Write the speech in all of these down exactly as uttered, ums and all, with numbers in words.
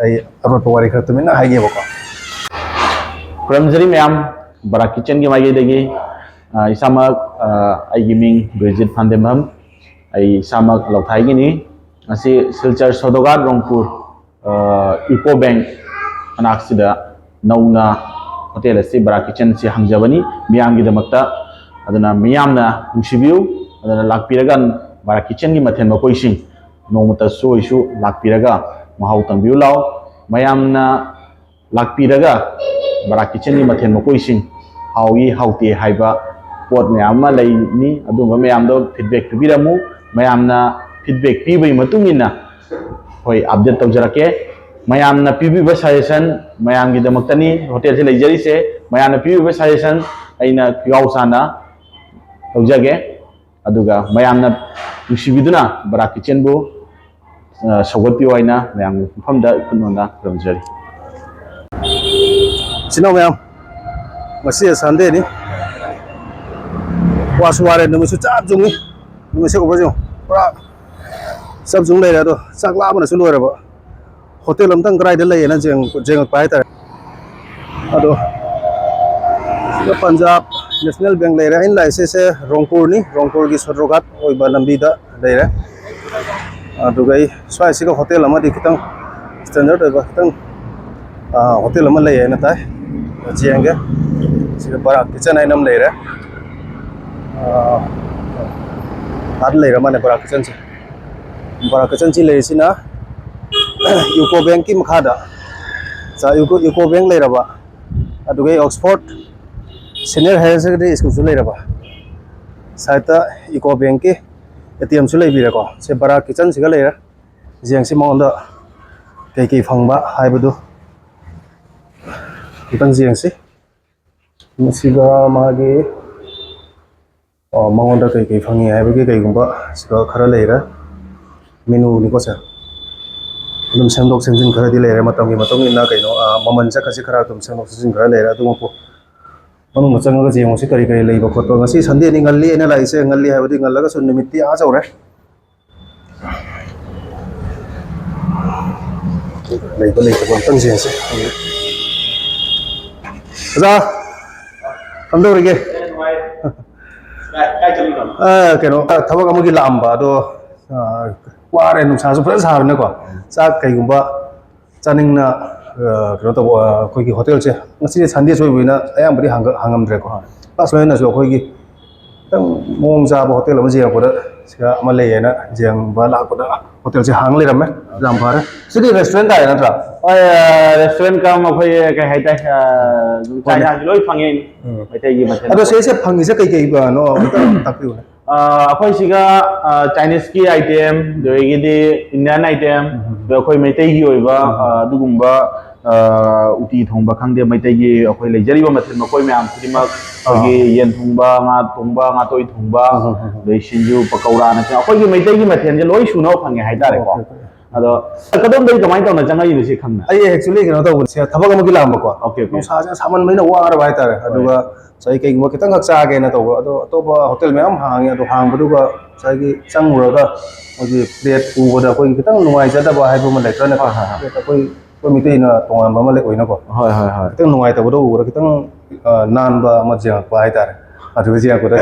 ꯑꯩ ꯑꯔꯣꯠꯄ ꯋꯥꯔꯤ ꯈꯔ ꯇꯨꯃꯤꯟꯅ ꯍꯥꯏꯒꯦꯕꯀꯣ꯫ ꯈꯨꯔꯨꯝꯖꯔꯤ ꯃꯌꯥꯝ, ꯕꯔꯥꯛ ꯀꯤꯠꯆꯟꯒꯤ ꯃꯥꯏꯀꯩꯗꯒꯤ꯫ ꯑ, ꯏꯁꯥꯃꯛ, ꯑ, ꯑꯩꯒꯤ ꯃꯤꯡ ꯕ꯭ꯔꯤꯖꯤꯠ ꯐꯥꯟꯗꯦꯝꯕꯝ꯫ ꯑꯩ ꯏꯁꯥꯃꯛ ꯂꯧꯊꯥꯏꯒꯤꯅꯤ꯫ ꯉꯁꯤ ꯁꯤꯜꯆꯔ ꯁꯣꯗꯣꯒꯥꯠ ꯔꯣꯡꯄꯨꯔ, ꯑ, ꯏꯀꯣ ꯕꯦꯡꯛ ꯃꯅꯥꯛꯁꯤꯗ ꯅꯧꯅ ꯍꯣꯇꯦꯜ ꯑꯁꯤ, ꯕꯔꯥꯛ ꯀꯤꯠꯆꯟ ꯑꯁꯤ ꯍꯥꯡꯖꯕꯅꯤ ꯃꯤꯌꯥꯝꯒꯤꯗꯃꯛꯇ꯫ ꯑꯗꯨꯅ ꯃꯤꯌꯥꯝꯅ ꯅꯨꯡꯁꯤꯕꯤꯌꯨ꯫ ꯑꯗꯨꯅ ꯂꯥꯛꯄꯤꯔꯒ ꯕꯔꯥꯛ ꯀꯤꯠꯆꯟꯒꯤ ꯃꯊꯦꯜ ꯃꯀꯣꯏꯁꯤꯡ ꯅꯣꯡꯃꯇ ꯁꯣꯏꯁꯨ ꯂꯥꯛꯄꯤꯔꯒ ꯃꯍꯥꯎ ꯇꯪꯕꯤꯌꯨ ꯂꯥꯎ꯫ ꯃꯌꯥꯝꯅ ꯂꯥꯛꯄꯤꯔꯒ ꯕꯔꯥꯛ ꯀꯤꯠꯆꯟꯒꯤ ꯃꯊꯦꯜ ꯃꯀꯣꯏꯁꯤꯡ ꯍꯥꯎꯏ ꯍꯥꯎꯇꯦ ꯍꯥꯏꯕ ꯄꯣꯠ ꯃꯌꯥꯝ ꯑꯃ ꯂꯩꯅꯤ꯫ ꯑꯗꯨꯒꯨꯝꯕ ꯃꯌꯥꯝꯗꯣ ꯐꯤꯗꯕꯦꯛ ꯄꯤꯕꯤꯔꯝꯃꯨ꯫ ꯃꯌꯥꯝꯅ ꯐꯤꯗꯕꯦꯛ ꯄꯤꯕꯒꯤ ꯃꯇꯨꯡ ꯏꯟꯅ ꯑꯩꯈꯣꯏ ꯑꯞꯗꯦꯠ ꯇꯧꯖꯔꯛꯀꯦ꯫ ꯃꯌꯥꯝꯅ ꯄꯤꯕꯤꯕ ꯁꯖꯦꯁꯟ ꯃꯌꯥꯝꯒꯤꯗꯃꯛꯇꯅꯤ ꯍꯣꯇꯦꯜꯁꯤ ꯂꯩꯖꯔꯤꯁꯦ꯫ ꯃꯌꯥꯝꯅ ꯄꯤꯕꯤꯕ ꯁꯖꯦꯁꯟ ꯑꯩꯅ ꯈꯨꯌꯥꯎ ꯆꯥꯅ ꯂꯧꯖꯒꯦ꯫ ꯑꯗꯨꯒ ꯃꯌꯥꯝꯅ ꯅꯨꯡꯁꯤꯕꯤꯗꯨꯅ ꯕꯔꯥꯛ ꯀꯤꯠꯆꯟꯕꯨ, ꯑ, ꯁꯧꯒꯠꯄꯤꯌꯨ ꯍꯥꯏꯅ ꯃꯌꯥꯝꯒꯤ ꯃꯐꯝꯗ ꯏꯈꯨꯠ ꯅꯣꯟꯅ ꯈꯨꯔꯨꯝꯖꯔꯤ꯫ ꯏꯆꯤꯟ ꯏꯅꯥꯎ ꯃꯌꯥꯝ, ꯉꯁꯤ ꯁꯟꯗꯦꯅꯤ, ꯋꯥꯁꯨ ꯋꯥꯔꯦ, ꯅꯨꯃꯤꯠꯁꯨ ꯆꯞ ꯌꯨꯡꯉꯤ꯫ ꯅꯨꯃꯤꯠꯁꯦ ꯎꯕ꯭ꯔꯥ ꯌꯦꯡꯉꯨ, ꯄꯨꯔꯥ ꯆꯞ ꯌꯨꯡ ꯂꯩꯔꯦ꯫ ꯑꯗꯣ ꯆꯥꯛ ꯂꯥꯝꯕꯅꯁꯨ ꯂꯣꯏꯔꯕ꯫ ꯍꯣꯇꯦꯜ ꯑꯝꯇꯪ ꯀꯗꯥꯏꯗ ꯂꯩꯌꯦꯅ ꯌꯦꯡ-, ꯌꯦꯡꯉꯛꯄ ꯍꯥꯏꯇꯥꯔꯦ꯫ ꯑꯗꯣ ꯁꯤꯗ ꯄꯟꯖꯥꯕ ꯅꯦꯁꯅꯦꯜ ꯕꯦꯡꯛ ꯂꯩꯔꯦ꯫ ꯑꯩꯅ ꯂꯥꯛꯏꯁꯦ ꯁꯦ ꯔꯣꯡꯄꯨꯔꯅꯤ, ꯔꯣꯡꯄꯨꯔꯒꯤ ꯁꯣꯗꯣꯒꯥꯠ ꯑꯣꯏꯕ ꯂꯝꯕꯤꯗ ꯂꯩꯔꯦ꯫ ꯑꯗꯨꯒ ꯑꯩ ꯁ꯭ꯋꯥꯏꯁꯤꯒ ꯍꯣꯇꯦꯜ ꯑꯃꯗꯤ ꯈꯤꯇꯪ ꯁ꯭ꯇꯦꯟꯗꯔꯠ ꯑꯣꯏꯕ ꯈꯤꯇꯪ, ꯑ, ꯍꯣꯇꯦꯜ ꯑꯃ ꯂꯩ ꯍꯥꯏꯅ ꯇꯥꯏ꯫ ꯌꯦꯡꯒꯦ꯫ ꯁꯤꯗ ꯕꯔꯥꯛ ꯀꯤꯠꯆꯟ ꯍꯥꯏꯅ ꯑꯃ ꯂꯩꯔꯦ꯫ ꯑ, ꯑꯥꯗ ꯂꯩꯔ ꯃꯥꯜꯂꯦ ꯕꯔꯥꯛ ꯀꯤꯠꯆꯟꯁꯦ꯫ ꯕꯔꯥꯛ ꯀꯤꯠꯆꯟꯁꯤ ꯂꯩꯔꯤꯁꯤꯅ ꯌꯨꯀꯣ ꯕꯦꯡꯛꯀꯤ ꯃꯈꯥꯗ, ꯁ-, ꯌꯨꯀꯣ, ꯌꯨꯀꯣ ꯕꯦꯡꯛ ꯂꯩꯔꯕ, ꯑꯗꯨꯒ ꯑꯣꯛꯁꯐꯣꯔꯗ ꯁꯦꯅꯤꯌꯔ ꯍꯥꯌꯔ ꯁꯦꯀꯦꯟꯗꯔꯤ ꯁ꯭ꯀꯨꯜꯁꯨ ꯂꯩꯔꯕ, ꯁꯥꯏꯠꯇ ꯏꯀꯣ ꯕꯦꯡꯛꯀꯤ ꯑꯦ ꯇꯤ ꯑꯦꯝꯁꯨ ꯂꯩꯕꯤꯔꯦꯀꯣ꯫ ꯁꯦ ꯕꯔꯥꯛ ꯀꯤꯠꯆꯟꯁꯤꯒ ꯂꯩꯔꯦ꯫ ꯌꯦꯡꯁꯤ ꯃꯉꯣꯟꯗ ꯀꯩꯀꯩ ꯐꯪꯕ ꯍꯥꯏꯕꯗꯨ ꯑꯝꯇꯪ ꯌꯦꯡꯁꯤ꯫ ꯃꯁꯤꯒ ꯃꯥꯒꯤ, ꯑ, ꯃꯉꯣꯟꯗ ꯀꯩꯀꯩ ꯐꯪꯉꯤ ꯍꯥꯏꯕꯒꯤ ꯀꯩꯒꯨꯝꯕ ꯁꯤꯗ ꯈꯔ ꯂꯩꯔꯦ꯫ ꯃꯦꯅꯨꯅꯤꯀꯣ ꯁꯦ꯫ ꯑꯗꯨꯝ ꯁꯦꯝꯗꯣꯛ ꯁꯦꯝꯖꯤꯟ ꯈꯔꯗꯤ ꯂꯩꯔꯦ, ꯃꯇꯝꯒꯤ ꯃꯇꯨꯡ ꯏꯟꯅ ꯀꯩꯅꯣ, ꯑ, ꯃꯃꯜ ꯆꯠꯀꯁꯤ ꯈꯔ ꯑꯗꯨꯝ ꯁꯦꯝꯗꯣꯛ ꯁꯦꯝꯖꯤꯟ ꯈꯔ ꯂꯩꯔꯦ꯫ ꯑꯗꯨꯃꯛꯄꯨ ꯃꯅꯨꯡꯗ ꯆꯪꯉꯒ ꯌꯦꯡꯉꯨꯁꯤ ꯀꯔꯤ ꯀꯔꯤ ꯂꯩꯕ ꯈꯣꯠꯄ꯫ ꯉꯁꯤ ꯁꯟꯗꯦꯅꯤ, ꯉꯜꯂꯤ ꯑꯩꯅ ꯂꯥꯛꯏꯁꯦ, ꯉꯜꯂꯤ ꯍꯥꯏꯕꯗꯤ ꯉꯜꯂꯒꯁꯨ ꯅꯨꯃꯤꯠꯇꯤ ꯑꯥ ꯌꯧꯔꯦ꯫ ꯂꯩꯕ ꯂꯩꯇꯕ ꯑꯝꯇꯪ ꯌꯦꯡꯁꯦ꯫ ꯑꯣꯖꯥ, ꯀꯝꯗꯧꯔꯤꯒꯦ? ꯀꯥꯏ ꯀꯥꯏ ꯆꯠꯂꯤꯅꯣ? ꯑ, ꯀꯩꯅꯣ, ꯊꯕꯛ ꯑꯃꯒꯤ ꯂꯥꯛꯑꯝꯕ ꯑꯗꯣ, ꯑ, ꯋꯥꯔꯦ, ꯅꯨꯡꯁꯥꯁꯨ ꯐꯖꯅ ꯁꯥꯕꯅꯤꯅꯀꯣ꯫ ꯆꯥꯛ ꯀꯩꯒꯨꯝꯕ ꯆꯥꯅꯤꯡꯅ, ꯑ, ꯀꯩꯅꯣ ꯇꯧꯕ, ꯑ, ꯑꯩꯈꯣꯏꯒꯤ ꯍꯣꯇꯦꯜꯁꯦ ꯉꯁꯤꯁꯦ Sunday ꯑꯣꯏꯕꯅꯤꯅ ꯑꯌꯥꯝꯕꯗꯤ ꯍꯥꯡꯉ-, ꯍꯥꯡꯉꯝꯗ꯭ꯔꯦꯀꯣ꯫ ꯂꯥꯁ ꯑꯣꯏꯅꯁꯨ ꯑꯩꯈꯣꯏꯒꯤ ꯈꯤꯇꯪ ꯃꯑꯣꯡ ꯆꯥꯕ ꯍꯣꯇꯦꯜ ꯑꯃ ꯌꯦꯡꯉꯛꯄꯗ ꯁꯤꯗ ꯑꯃ ꯂꯩꯌꯦꯅ ꯌꯦꯡꯕ ꯂꯥꯛꯄꯗ ꯍꯣꯇꯦꯜꯁꯦ ꯍꯥꯡ ꯂꯩꯔꯝꯃꯦ꯫ ꯌꯥꯝ ꯐꯔꯦ꯫ ꯁꯤꯗꯤ restaurant ꯇꯥꯔꯦ ꯅꯠꯇ꯭ꯔꯥ? ꯍꯣꯏ, restaurant ꯀꯝ ꯑꯩꯈꯣꯏ ꯀꯩ ꯍꯥꯏꯇꯥꯔꯦ, ꯑ, ꯆꯥꯛ ꯌꯦꯟꯁꯥꯡꯁꯤ ꯂꯣꯏ ꯐꯪꯉꯦ꯫ ꯎꯝ꯫ ꯃꯩꯇꯩꯒꯤ ꯃꯊꯦꯜ ꯑꯗꯣ ꯂꯣꯏ꯫ ꯁꯤꯁꯦ ꯐꯪꯉꯤꯁꯦ ꯀꯩ ꯀꯩꯅꯣ ꯑꯝꯇ ꯇꯥꯛꯄꯤꯌꯨꯅꯦ꯫ ꯑ, ꯑꯩꯈꯣꯏ ꯁꯤꯒ, ꯑ, Chinese ꯀꯤ item, ꯑꯗꯨꯗꯒꯤꯗꯤ Indian item, ꯑꯗꯣ ꯑꯩꯈꯣꯏ ꯃꯩꯇꯩꯒꯤ ꯑꯣꯏꯕ, ꯑ, ꯑꯗꯨꯒꯨꯝꯕ, ꯑ, ꯎꯇꯤ ꯊꯣꯡꯕ ꯈꯪꯗꯦ, ꯃꯩꯇꯩꯒꯤ ꯑꯩꯈꯣꯏ ꯂꯩꯖꯔꯤꯕ ꯃꯊꯦꯜ ꯃꯈꯣꯏ ꯃꯌꯥꯝ ꯈꯨꯗꯤꯡꯃꯛ, ꯑꯩꯈꯣꯏꯒꯤ ꯌꯦꯟ ꯊꯣꯡꯕ, ꯉꯥ ꯊꯣꯡꯕ, ꯉꯥꯇꯣꯏ ꯊꯣꯡꯕ, ꯑꯗꯩ ꯁꯤꯡꯖꯨ, ꯄꯀꯧꯔꯥꯅ ꯑꯩꯈꯣꯏꯒꯤ ꯃꯩꯇꯩꯒꯤ ꯃꯊꯦꯜꯁꯦ ꯂꯣꯏ ꯁꯨꯅꯕ ꯐꯪꯉꯦ ꯍꯥꯏꯇꯥꯔꯦꯀꯣ꯫ ꯑꯗꯣ ꯀꯗꯣꯝꯗꯒꯤ ꯀꯃꯥꯏꯅ ꯇꯧꯅ ꯆꯪꯉꯛꯏꯅꯣ ꯁꯤ ꯈꯪꯅ? ꯑꯩ actually ꯀꯩꯅꯣ ꯇꯧꯕꯅꯦ, ꯁꯤꯗ ꯊꯕꯛ ꯑꯃꯒꯤ ꯂꯥꯛꯑꯝꯕꯀꯣ꯫ Okay, okay. ꯅꯨꯡꯁꯥꯁꯤꯅ ꯁꯥꯃꯟꯕꯅꯤꯅ ꯋꯥꯔꯕ ꯍꯥꯏꯇꯥꯔꯦ꯫ ꯑꯗꯨꯒ ꯉꯁꯥꯏ ꯀꯩꯒꯨꯝꯕ ꯈꯤꯇꯪꯈꯛ ꯆꯥꯒꯦꯅ ꯇꯧꯕ, ꯑꯗꯣ ꯑꯇꯣꯞꯄ ꯍꯣꯇꯦꯜ ꯃꯌꯥꯝ ꯍꯥꯡꯉꯦ꯫ ꯑꯗꯣ ꯍꯥꯡꯕꯗꯨꯒ ꯉꯁꯥꯏꯒꯤ ꯆꯪꯉꯨꯔꯒ ꯃꯣꯏꯒꯤ plate ꯎꯕꯗ ꯑꯩꯈꯣꯏꯒꯤ ꯈꯤꯇꯪ ꯅꯨꯡꯉꯥꯏꯖꯗꯕ ꯍꯥꯏꯕ ꯑꯃ ꯂꯩꯇ꯭ꯔꯅꯦ꯫ ꯍꯣꯏ, ꯍꯣꯏ, ꯍꯣꯏ꯫ Plate ꯑꯩꯈꯣꯏ, ꯑꯩꯈꯣꯏ ꯃꯤꯇꯩꯅ ꯇꯣꯉꯥꯟꯕ ꯑꯃ ꯂꯩ ꯑꯣꯏꯅꯀꯣ꯫ ꯍꯣꯏ, ꯍꯣꯏ, ꯍꯣꯏ꯫ ꯈꯤꯇꯪ ꯅꯨꯡꯉꯥꯏꯇꯕꯗꯣ ꯎꯕꯗ ꯈꯤꯇꯪ, ꯑ, ꯅꯥꯟꯕ ꯑꯃ ꯌꯦꯡꯉꯛꯄ ꯍꯥꯏꯇꯥꯔꯦ꯫ ꯑꯗꯨꯒ ꯌꯦꯡꯉꯛꯄꯗ,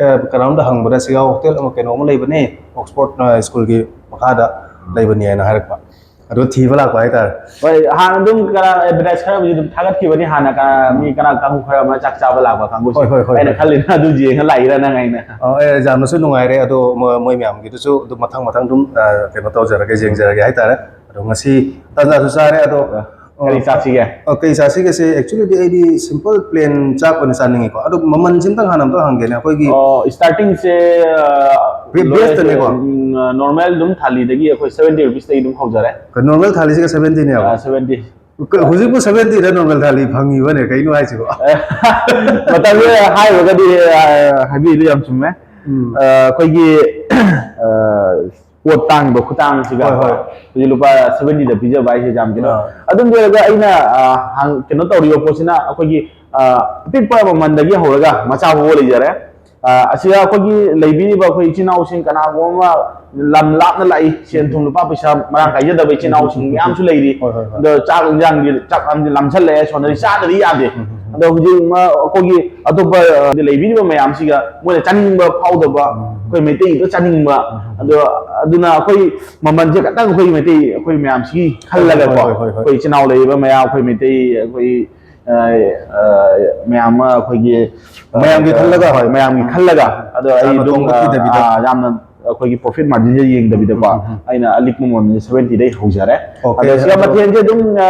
ꯑꯦ, ꯀꯅꯥꯝꯗ ꯍꯪꯕꯗ ꯁꯤꯒ ꯍꯣꯇꯦꯜ ꯑꯃ, ꯀꯩꯅꯣ ꯑꯃ ꯂꯩꯕꯅꯦ, Oxford, ꯑ, ꯁ꯭ꯀꯨꯜꯒꯤ ꯃꯈꯥꯗ ꯂꯩꯕꯅꯦꯅ ꯍꯥꯏꯔꯛꯄ꯫ ꯑꯗꯨ ꯊꯤꯕ ꯂꯥꯛꯄ ꯍꯥꯏꯇꯥꯔꯦ꯫ ꯍꯣꯏ, ꯍꯥꯟꯅ ꯑꯗꯨꯝ ꯀꯅꯥ advertise ꯈꯔꯕꯨꯗꯤ ꯑꯗꯨꯝ ꯊꯥꯒꯠꯈꯤꯕꯅꯤ ꯍꯥꯟꯅ, ꯀꯅꯥ, ꯃꯤ ꯀꯅꯥ ꯀꯥꯡꯕꯨ ꯈꯔ ꯑꯃ ꯆꯥꯛ ꯆꯥꯕ ꯂꯥꯛꯄ ꯀꯥꯡꯕꯨꯁꯦ꯫ ꯍꯣꯏ, ꯍꯣꯏ, ꯍꯣꯏ, ꯑꯩꯅ ꯍꯣꯏ꯫ ꯈꯜꯂꯤꯅ ꯑꯗꯨ ꯌꯦꯡꯉ ꯂꯥꯛꯏꯔ ꯅꯪ ꯑꯩꯅ꯫ ꯑ, ꯑꯦ, ꯌꯥꯝꯅꯁꯨ ꯅꯨꯡꯉꯥꯏꯔꯦ꯫ ꯑꯗꯣ ꯃꯣꯏ, ꯃꯣꯏ ꯃꯌꯥꯝꯒꯤꯗꯨꯁꯨ ꯑꯗꯨꯝ ꯃꯊꯪ ꯃꯊꯪ ꯑꯗꯨꯝ, ꯑ, ꯀꯩꯅꯣ ꯇꯧꯖꯔꯒꯦ, ꯌꯦꯡꯖꯔꯒꯦ ꯍꯥꯏꯇꯥꯔꯦ꯫ ꯑꯗꯣ ꯉꯁꯤ ꯇꯟꯖꯥꯁꯨ ꯆꯥꯔꯦ꯫ ꯑꯗꯣ, ꯀꯔꯤ ꯆꯥꯁꯤꯒꯦ? ꯑ, ꯀꯩ ꯆꯥꯁꯤꯒꯦꯁꯦ, actually ꯗꯤ ꯑꯩꯗꯤ simple plain ꯆꯥꯛ ꯑꯣꯏꯅ ꯆꯥꯅꯤꯡꯉꯤꯀꯣ꯫ ꯑꯗꯣ ꯃꯃꯜꯁꯤ ꯑꯝꯇꯪ ꯍꯥꯟꯅ ꯑꯝꯇꯪ ꯍꯪꯒꯦꯅꯦ ꯑꯩꯈꯣꯏꯒꯤ꯫ ꯑꯣ, starting ꯁꯦ, ꯑ, Best ꯇꯅꯦꯀꯣ? ꯎꯝ, normal ꯑꯗꯨꯝ ꯊꯥꯂꯤꯗꯒꯤ ꯑꯩꯈꯣꯏ seventy rupees ꯇꯒꯤ ꯑꯗꯨꯝ ꯍꯧꯖꯔꯦ꯫ Normal ꯊꯥꯂꯤꯁꯤꯒ seventy ꯅꯦꯕ? ꯑ, seventy꯫ ꯀ-, ꯍꯧꯖꯤꯛꯄꯨ seventy ꯗ normal ꯊꯥꯂꯤ ꯐꯪꯉꯤꯕꯅꯦ, ꯀꯩꯅꯣ ꯍꯥꯏꯁꯤꯕꯣ? ꯃꯇꯝꯁꯦ ꯍꯥꯏꯔꯨꯔꯒꯗꯤ, ꯑ, ꯍꯥꯏꯕꯤꯗꯨ ꯌꯥꯝ ꯆꯨꯝꯃꯦ꯫ ꯎꯝ꯫ ꯑ, ꯑꯩꯈꯣꯏꯒꯤ, ꯑ, ꯄꯣꯠ ꯇꯥꯡꯉꯤꯕ ꯈꯨꯇꯥꯡꯁꯤꯒ, ꯍꯣꯏ, ꯍꯣꯏ꯫ ꯍꯧꯖꯤꯛ ꯂꯨꯄꯥ seventy ꯗ ꯄꯤꯖꯕ ꯍꯥꯏꯁꯦ ꯌꯥꯝ ꯀꯩꯅꯣ꯫ ꯑꯥ꯫ ꯑꯗꯨꯝ ꯂꯣꯏꯔꯒ ꯑꯩꯅ, ꯑ, ꯍꯥꯡ-, ꯀꯩꯅꯣ ꯇꯧꯔꯤꯕ ꯄꯣꯠꯁꯤꯅ ꯑꯩꯈꯣꯏꯒꯤ, ꯑ, ꯑꯄꯤꯛꯄ ꯃꯃꯜꯗꯒꯤ ꯍꯧꯔꯒ ꯃꯆꯥ ꯐꯥꯎꯕ ꯂꯩꯖꯔꯦ꯫ ꯑ, ꯑꯁꯤꯗ ꯑꯩꯈꯣꯏꯒꯤ ꯂꯩꯕꯤꯔꯤꯕ ꯑꯩꯈꯣꯏ ꯏꯆꯤꯟ ꯏꯅꯥꯎꯁꯤꯡ, ꯀꯅꯥꯒꯨꯝꯕ ꯑꯃ ꯂꯝ ꯂꯥꯞꯅ ꯂꯥꯛꯏ, ꯁꯦꯟ ꯊꯨꯝ ꯂꯨꯄꯥ ꯄꯩꯁꯥ ꯃꯔꯥꯡ ꯀꯥꯏꯖꯗꯕ ꯏꯆꯤꯟ ꯏꯅꯥꯎꯁꯤꯡ ꯃꯌꯥꯝꯁꯨ ꯂꯩꯔꯤ꯫ ꯍꯣꯏ, ꯍꯣꯏ, ꯍꯣꯏ꯫ ꯑꯗꯣ ꯆꯥꯛ ꯏꯟꯖꯥꯡꯗꯤ, ꯆꯥꯛ ꯂꯥꯝꯗꯤ ꯂꯥꯝꯁꯜꯂꯛꯑꯦ, ꯁꯣꯝꯗꯗꯤ ꯆꯥꯗ꯭ꯔꯗꯤ ꯌꯥꯗꯦ꯫ ꯑꯗꯣ ꯍꯧꯖꯤꯛ ꯃ-, ꯑꯩꯈꯣꯏꯒꯤ ꯑꯇꯣꯞꯄ, ꯑ, ꯂꯩꯕꯤꯔꯤꯕ ꯃꯌꯥꯝꯁꯤꯒ ꯃꯣꯏꯅ ꯆꯥꯅꯤꯡꯕ ꯐꯥꯎꯗꯕ, ꯑꯩꯈꯣꯏ ꯃꯩꯇꯩꯒꯤꯗ ꯆꯥꯅꯤꯡꯕ, ꯑꯗꯣ ꯑꯗꯨꯅ ꯑꯩꯈꯣꯏ ꯃꯃꯜꯁꯦ ꯈꯇꯪ ꯑꯩꯈꯣꯏ ꯃꯩꯇꯩ, ꯑꯩꯈꯣꯏ ꯃꯌꯥꯝꯁꯤꯒꯤ ꯈꯜꯂꯒꯀꯣ, ꯍꯣꯏ, ꯍꯣꯏ, ꯍꯣꯏ, ꯍꯣꯏ꯫ ꯑꯩꯈꯣꯏ ꯏꯆꯤꯟ ꯏꯅꯥꯎ ꯂꯩꯔꯤꯕ ꯃꯌꯥꯝ, ꯑꯩꯈꯣꯏ ꯃꯩꯇꯩ, ꯑꯩꯈꯣꯏ, ꯑ, ꯑ, ꯃꯌꯥꯝ ꯑꯃ ꯑꯩꯈꯣꯏꯒꯤ, ꯑ, ꯃꯌꯥꯝꯒꯤ ꯈꯜꯂꯒ? ꯍꯣꯏ, ꯃꯌꯥꯝꯒꯤ ꯈꯜꯂꯒ꯫ ꯑꯗꯣ ꯑꯩ ꯌꯥꯝꯅ ꯑꯗꯨꯝ, ꯇꯣꯡꯕ ꯊꯤꯗꯕꯤꯗ? ꯑ, ꯌꯥꯝꯅ ꯑꯩꯈꯣꯏꯒꯤ profit margin ꯁꯦ ꯌꯦꯡꯗꯕꯤꯗꯀꯣ, ꯎꯝ, ꯎꯝ, ꯎꯝ꯫ ꯑꯩꯅ ꯑꯂꯤꯛꯄ ꯃꯃꯜꯁꯦ seventy ꯗꯩ ꯍꯧꯖꯔꯦ꯫ Okay, ꯑꯗꯣ ꯁꯤꯗ ꯑꯗꯣ ꯃꯊꯦꯜꯁꯦ ꯑꯗꯨꯝ, ꯑ,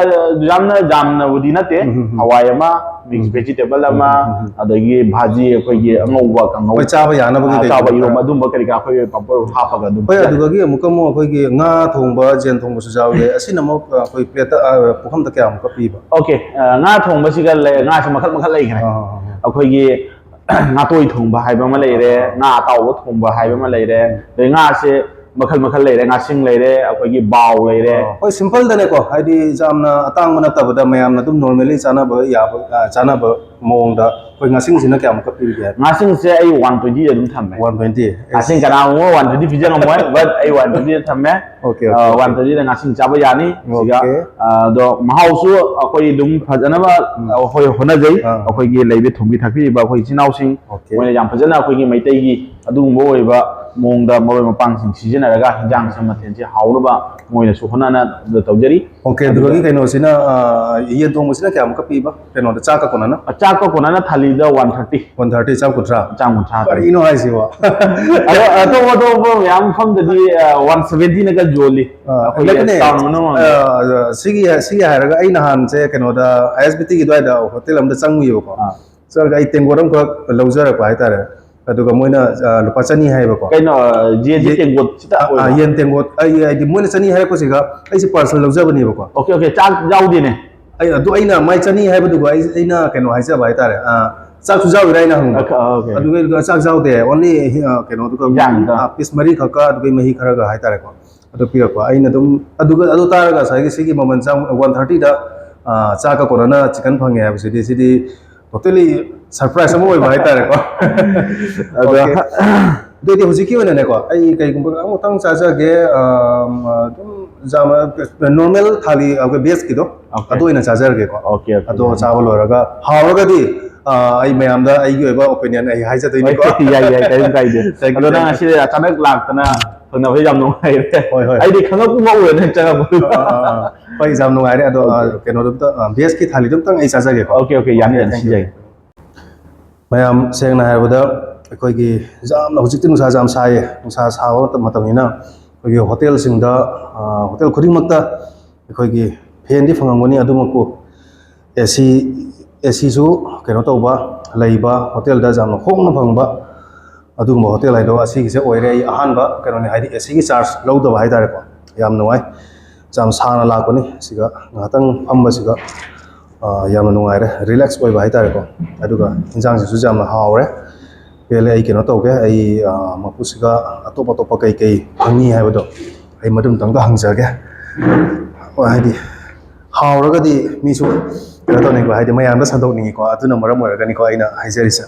ꯌꯥꯝꯅ ꯌꯥꯝꯅꯕꯨꯗꯤ ꯅꯠꯇꯦ, ꯎꯝ, ꯎꯝ, ꯎꯝ꯫ ꯍꯋꯥꯏ ꯑꯃ, mix vegetable ꯑꯃ, ꯎꯝ, ꯎꯝ, ꯎꯝ꯫ ꯑꯗꯒꯤ ꯚꯥꯖꯤ, ꯑꯩꯈꯣꯏꯒꯤ ꯑꯉꯧꯕ ꯀꯥꯡꯍꯧ, ꯍꯣꯏ, ꯆꯥꯕ ꯌꯥꯅꯕꯒꯤ ꯑ, ꯀꯩ ꯆꯥꯕ ꯀꯩꯅꯣ ꯏꯔꯣꯝꯕ, ꯈꯔ꯫ ꯑꯗꯨꯝꯕ ꯀꯔꯤ ꯀꯔꯥ ꯑꯩꯈꯣꯏ ꯄꯥꯄꯣꯔ ꯍꯥꯞꯄꯒ ꯑꯗꯨꯝ ꯍꯣꯏ, ꯄꯤꯖꯔꯦ꯫ ꯑꯗꯨꯗꯒꯤ ꯑꯃꯨꯛꯀ ꯑꯃꯨꯛ ꯑꯩꯈꯣꯏꯒꯤ ꯉꯥ ꯊꯣꯡꯕ, ꯌꯦꯟ ꯊꯣꯡꯕꯁꯨ ꯌꯥꯎꯏ꯫ ꯑꯁꯤꯅ ꯑꯃꯨꯛ, ꯑ, ꯑꯩꯈꯣꯏ plate ꯇ, ꯑ, ꯄꯨꯈꯝꯗ ꯀꯌꯥꯃꯨꯛꯀ ꯄꯤꯕ? Okay, ꯑ, ꯉꯥ ꯊꯣꯡꯕꯁꯤꯒ ꯂꯩ, ꯉꯥꯁꯦ ꯃꯈꯜ ꯃꯈꯜ ꯂꯩꯈ꯭ꯔꯦ꯫ ꯑꯥ, ꯑꯥ, ꯑꯥ꯫ ꯑꯩꯈꯣꯏꯒꯤ ꯉꯥꯇꯣꯏ ꯊꯣꯡꯕ ꯍꯥꯏꯕ ꯑꯃ ꯂꯩꯔꯦ, ꯉꯥ ꯑꯇꯥꯎꯕ ꯊꯣꯡꯕ ꯍꯥꯏꯕ ꯑꯃ ꯂꯩꯔꯦ, ꯑꯗꯩ ꯉꯥꯁꯦ ꯃꯈꯜ ꯃꯈꯜ ꯂꯩꯔꯦ, ꯉꯥꯁꯤꯡ ꯂꯩꯔꯦ, ꯑꯩꯈꯣꯏꯒꯤ ꯕꯥꯎ ꯂꯩꯔꯦ꯫ ꯑꯣ, ꯍꯣꯏ, simple ꯗꯅꯦꯀꯣ, ꯍꯥꯏꯗꯤ ꯌꯥꯝꯅ ꯑꯇꯥꯡꯕ ꯅꯠꯇꯕꯗ ꯃꯌꯥꯝꯅ ꯑꯗꯨꯝ normally ꯆꯥꯅꯕ ꯌꯥꯕ, ꯑ, ꯆꯥꯅꯕ ꯃꯑꯣꯡꯗ ꯑꯩꯈꯣꯏ ꯉꯥꯁꯤꯡꯁꯤꯅ ꯀꯌꯥꯃꯨꯛꯀ ꯄꯤꯔꯤꯒꯦ? ꯉꯥꯁꯤꯡꯁꯦ ꯑꯩ one twenty ꯑꯗꯨꯝ ꯊꯝꯃꯦ꯫ One twenty? ꯉꯥꯁꯤꯡ ꯀꯅꯥꯒꯨꯝꯕ one twenty ꯄꯤꯖ ꯉꯝꯃꯣꯏ, but ꯑꯩ one twenty ꯊꯝꯃꯦ꯫ Okay, ꯑ, okay, okay. One twenty ꯗ ꯉꯥꯁꯤꯡ ꯆꯥꯕ ꯌꯥꯅꯤ꯫ ꯁꯤꯒ, Okay. ꯑ, ꯑꯗꯣ ꯃꯍꯥꯎꯁꯨ ꯑꯩꯈꯣꯏ ꯑꯗꯨꯝ ꯐꯖꯅꯕ, ꯑ, ꯑꯩꯈꯣꯏ ꯍꯣꯠꯅꯖꯩ꯫ ꯑꯥ. ꯑꯩꯈꯣꯏꯒꯤ ꯂꯩꯕ ꯊꯣꯡꯕꯤ ꯊꯥꯛꯄꯤꯔꯤꯕ ꯑꯩꯈꯣꯏ ꯏꯆꯤꯟ ꯏꯅꯥꯎꯁꯤꯡ, Okay. ꯃꯣꯏꯅ ꯌꯥꯝ ꯐꯖꯅ ꯑꯩꯈꯣꯏꯒꯤ ꯃꯩꯇꯩꯒꯤ ꯑꯗꯨꯒꯨꯝꯕ ꯑꯣꯏꯕ ꯃꯑꯣꯡꯗ ꯃꯔꯣꯏ ꯃꯄꯥꯡꯁꯤꯡ ꯁꯤꯖꯤꯟꯅꯔꯒ ꯍꯤꯟꯖꯥꯡꯁꯦ, ꯃꯊꯦꯜꯁꯦ ꯍꯥꯎꯅꯕ ꯃꯣꯏꯅꯁꯨ ꯍꯣꯠꯅꯅ ꯇꯧꯖꯔꯤ꯫ Okay, ꯑꯗꯨꯒ ꯑꯗꯨꯗꯒꯤ ꯀꯩꯅꯣꯁꯤꯅ, ꯑ, ꯌꯦꯟ ꯊꯣꯡꯕꯁꯤꯅ ꯀꯌꯥꯃꯨꯛꯀ ꯄꯤꯕ? ꯀꯩꯅꯣꯗ ꯆꯥꯛꯀ ꯀꯣꯟꯅꯅ? ꯑ, ꯆꯥꯛꯀ ꯀꯣꯟꯅꯅ ꯊꯥꯂꯤꯗ one thirty꯫ One thirty, ꯆꯥꯝ ꯀꯨꯟꯊ꯭ꯔꯥ? ꯆꯥꯝ ꯀꯨꯟꯊ꯭ꯔꯥ꯫ ꯀꯔꯤꯅꯣ ꯍꯥꯏꯁꯤꯕꯣ? ꯑꯗꯣ ꯑꯇꯣꯞ ꯑꯇꯣꯞꯄ ꯃꯌꯥꯝ ꯃꯐꯝꯗꯗꯤ, ꯑ, one seventy ꯅꯒ ꯌꯣꯜꯂꯤ꯫ ꯑ, ꯑꯩꯈꯣꯏꯒꯤ ꯂꯩꯕꯅꯦ꯫ Town ꯃꯅꯨꯡ ꯑ, ꯁꯤꯒꯤ, ꯁꯤꯒꯤ ꯍꯥꯏꯔꯒ ꯑꯩ ꯅꯍꯥꯟꯁꯦ ꯀꯩꯅꯣꯗ ISBT ꯒꯤ ꯑꯗꯨꯋꯥꯏꯗ hotel ꯑꯃꯗ ꯆꯪꯉꯨꯏꯕꯀꯣ꯫ ꯑꯥ꯫ ꯆꯪꯉꯒ ꯑꯩ ꯇꯦꯡꯀꯣꯠ ꯑꯃꯈꯛ ꯂꯧꯖꯔꯛꯄ ꯍꯥꯏꯇꯥꯔꯦ꯫ ꯑꯗꯨꯒ ꯃꯣꯏꯅ, ꯑ, ꯂꯨꯄꯥ ꯆꯅꯤ ꯍꯥꯏꯌꯦꯕꯀꯣ꯫ ꯀꯩꯅꯣ, ꯌꯦꯟꯁꯦ ꯌꯦ-, ꯇꯦꯡꯀꯣꯠꯁꯤꯗ ꯑ, ꯑ, ꯑꯣꯏꯕ? ꯌꯦꯟ ꯇꯦꯡꯀꯣꯠ, ꯑꯩ, ꯍꯥꯏꯗꯤ ꯃꯣꯏꯅ ꯆꯅꯤ ꯍꯥꯏꯔꯛꯄꯁꯤꯒ ꯑꯩꯁꯦ parcel ꯂꯧꯖꯕꯅꯦꯕꯀꯣ꯫ Okay, okay, ꯆꯥꯛ ꯌꯥꯎꯗꯦꯅꯦ꯫ ꯑꯩ ꯑꯗꯨ ꯑꯩꯅ ꯃꯥꯏ ꯆꯅꯤ ꯍꯥꯏꯕꯗꯨꯒ ꯑꯩ, ꯑꯩꯅ ꯀꯩꯅꯣ ꯍꯥꯏꯖꯕ ꯍꯥꯏꯇꯥꯔꯦ, ꯑ, ꯆꯥꯛꯁꯨ ꯌꯥꯎꯔꯤꯔꯥ ꯑꯩꯅ ꯍꯪꯕ꯫ Okay, okay. ꯑꯗꯨꯒ ꯆꯥꯛ ꯌꯥꯎꯗꯦ, only, ꯑ, ꯀꯩꯅꯣꯗꯨꯒ, ꯌꯥꯝꯗ꯫ ꯑ, piece ꯃꯔꯤ ꯈꯛꯀ ꯑꯗꯨꯒ ꯃꯍꯤ ꯈꯔꯒ ꯍꯥꯏꯇꯥꯔꯦꯀꯣ꯫ ꯑꯗꯨ ꯄꯤꯔꯛꯄ꯫ ꯑꯩꯅ ꯑꯗꯨꯝ ꯑꯗꯨꯒ, ꯑꯗꯨ ꯇꯥꯔꯒ ꯉꯁꯥꯏꯒꯤ ꯁꯤꯒꯤ ꯃꯃꯜ ꯆꯥꯝ-, one thirty ꯗ, ꯑ, ꯆꯥꯛꯀ ꯀꯣꯟꯅꯅ chicken ꯐꯪꯉꯦ ꯍꯥꯏꯕꯁꯤꯗꯤ, ꯁꯤꯗꯤ Totally surprise ꯑꯃ ꯑꯣꯏꯕ ꯍꯥꯏꯇꯥꯔꯦꯀꯣ꯫ ꯑꯗꯣ ꯑꯗꯨꯗꯤ ꯍꯧꯖꯤꯛꯀꯤ ꯑꯣꯏꯅꯅꯦꯀꯣ, ꯑꯩ ꯀꯩꯒꯨꯝꯕ ꯑꯃꯨꯛꯇꯪ ꯆꯥꯖꯒꯦ꯫ ꯑꯗꯨꯝ ꯅꯣꯔꯃꯦꯜ ꯊꯥꯂꯤ, ꯑꯩꯈꯣꯏ ꯕꯦꯖꯀꯤꯗꯣ ꯑꯗꯨ ꯑꯣꯏꯅ ꯆꯥꯖꯔꯒꯦꯀꯣ꯫ ꯑꯗꯣ ꯆꯥꯕ ꯂꯣꯏꯔꯒ ꯍꯥꯎꯔꯒꯗꯤ ꯑꯩ ꯃꯌꯥꯝꯗ ꯑꯩꯒꯤ ꯑꯣꯏꯕ ꯑꯣꯄꯤꯅꯤꯌꯟ ꯑꯩ ꯍꯥꯏꯖꯗꯣꯏꯅꯤꯀꯣ꯫ ꯌꯥꯏ, ꯌꯥꯏ, ꯀꯔꯤꯝ ꯀꯥꯏꯗꯦ꯫ ꯑꯗꯣ ꯅꯪ ꯉꯁꯤꯗꯤ ꯑꯆꯥꯅꯛ ꯂꯥꯛꯇꯅ ꯐꯪꯅꯕꯁꯦ ꯌꯥꯝ ꯅꯨꯡꯉꯥꯏꯔꯦ꯫ ꯍꯣꯏ, ꯍꯣꯏ꯫ ꯑꯩꯗꯤ ꯈꯪꯉꯛꯄ ꯎꯔꯦ ꯅꯪ ꯆꯪꯉꯛꯄꯗꯨꯗ꯫ ꯑꯥ, ꯑꯥ, ꯑꯥ꯫ ꯍꯣꯏ, ꯌꯥꯝ ꯅꯨꯡꯉꯥꯏꯔꯦ꯫ ꯑꯗꯣ, ꯑꯥ, ꯀꯩꯅꯣꯗꯣ ꯑꯝꯇ, ꯑꯥ, ꯕꯦꯖꯀꯤ ꯊꯥꯂꯤꯗꯣ ꯑꯝꯇꯪ ꯑꯩ ꯆꯥꯖꯒꯦꯀꯣ꯫ Okay, okay, ꯌꯥꯅꯤ, ꯌꯥꯅꯤ, ꯁꯤꯟꯖꯒꯦ꯫ ꯃꯌꯥꯝ, ꯁꯦꯡꯅ ꯍꯥꯏꯔꯕꯗ, ꯑꯩꯈꯣꯏꯒꯤ ꯌꯥꯝꯅ, ꯍꯧꯖꯤꯛꯇꯤ ꯅꯨꯡꯁꯥꯁꯦ ꯌꯥꯝ ꯁꯥꯏꯌꯦ꯫ ꯅꯨꯡꯁꯥ ꯁꯥꯕ ꯃꯇꯝ, ꯃꯇꯝꯅꯤꯅ ꯑꯩꯈꯣꯏꯒꯤ ꯍꯣꯇꯦꯜꯁꯤꯡꯗ, ꯑꯥ, ꯍꯣꯇꯦꯜ ꯈꯨꯗꯤꯡꯃꯛꯇ ꯑꯩꯈꯣꯏꯒꯤ ꯐꯦꯟꯗꯤ ꯐꯪꯉꯝꯒꯅꯤ, ꯑꯗꯨꯃꯛꯄꯨ ꯑꯦ ꯁꯤ, ꯑꯦ ꯁꯤꯁꯨ ꯀꯩꯅꯣ ꯇꯧꯕ, ꯂꯩꯕ ꯍꯣꯇꯦꯜꯗ ꯌꯥꯝꯅ ꯍꯣꯡꯅ ꯐꯪꯕ ꯑꯗꯨꯒꯨꯝꯕ ꯍꯣꯇꯦꯜ ꯍꯥꯏꯗꯣ ꯑꯁꯤꯒꯤꯁꯦ ꯑꯣꯏꯔꯦ꯫ ꯑꯩ ꯑꯍꯥꯟꯕ ꯀꯩꯅꯣꯅꯤ, ꯍꯥꯏꯗꯤ ꯑꯦ ꯁꯤꯒꯤ ꯆꯥꯔꯖ ꯂꯧꯗꯕ ꯍꯥꯏꯇꯥꯔꯦꯀꯣ꯫ ꯌꯥꯝ ꯅꯨꯡꯉꯥꯏ꯫ ꯌꯥꯝ ꯁꯥꯡꯅ ꯂꯥꯛꯄꯅꯤ꯫ ꯁꯤꯒ ꯉꯥꯏꯍꯥꯛꯇꯪ ꯐꯝꯕꯁꯤꯒ, ꯑ, ꯌꯥꯝꯅ ꯅꯨꯡꯉꯥꯏꯔꯦ, ꯔꯤꯂꯦꯛꯁ ꯑꯣꯏꯕ ꯍꯥꯏꯇꯥꯔꯦꯀꯣ꯫ ꯑꯗꯨꯒ ꯏꯟꯖꯥꯡꯁꯤꯁꯨ ꯌꯥꯝꯅ ꯍꯥꯎꯔꯦ꯫ ꯄꯦꯜꯂꯦ꯫ ꯑꯩ ꯀꯩꯅꯣ ꯇꯧꯒꯦ, ꯑꯩ, ꯑ, ꯃꯄꯨꯁꯤꯒ ꯑꯇꯣꯞ ꯑꯇꯣꯞꯄ ꯀꯩ ꯀꯩ ꯐꯪꯉꯤ ꯍꯥꯏꯕꯗꯣ ꯑꯩ ꯃꯗꯨꯝꯇꯪꯒ ꯍꯪꯖꯒꯦ꯫ ꯍꯣꯏ, ꯍꯥꯏꯗꯤ ꯍꯥꯎꯔꯒꯗꯤ ꯃꯤꯁꯨ ꯀꯩꯅꯣ ꯇꯧꯅꯤꯡꯕ, ꯍꯥꯏꯗꯤ ꯃꯌꯥꯝꯗ ꯁꯟꯗꯣꯛꯅꯤꯡꯉꯤꯀꯣ꯫ ꯑꯗꯨꯅ ꯃꯔꯝ ꯑꯣꯏꯔꯒꯅꯤꯀꯣ ꯑꯩꯅ ꯍꯥꯏꯖꯔꯤꯁꯦ꯫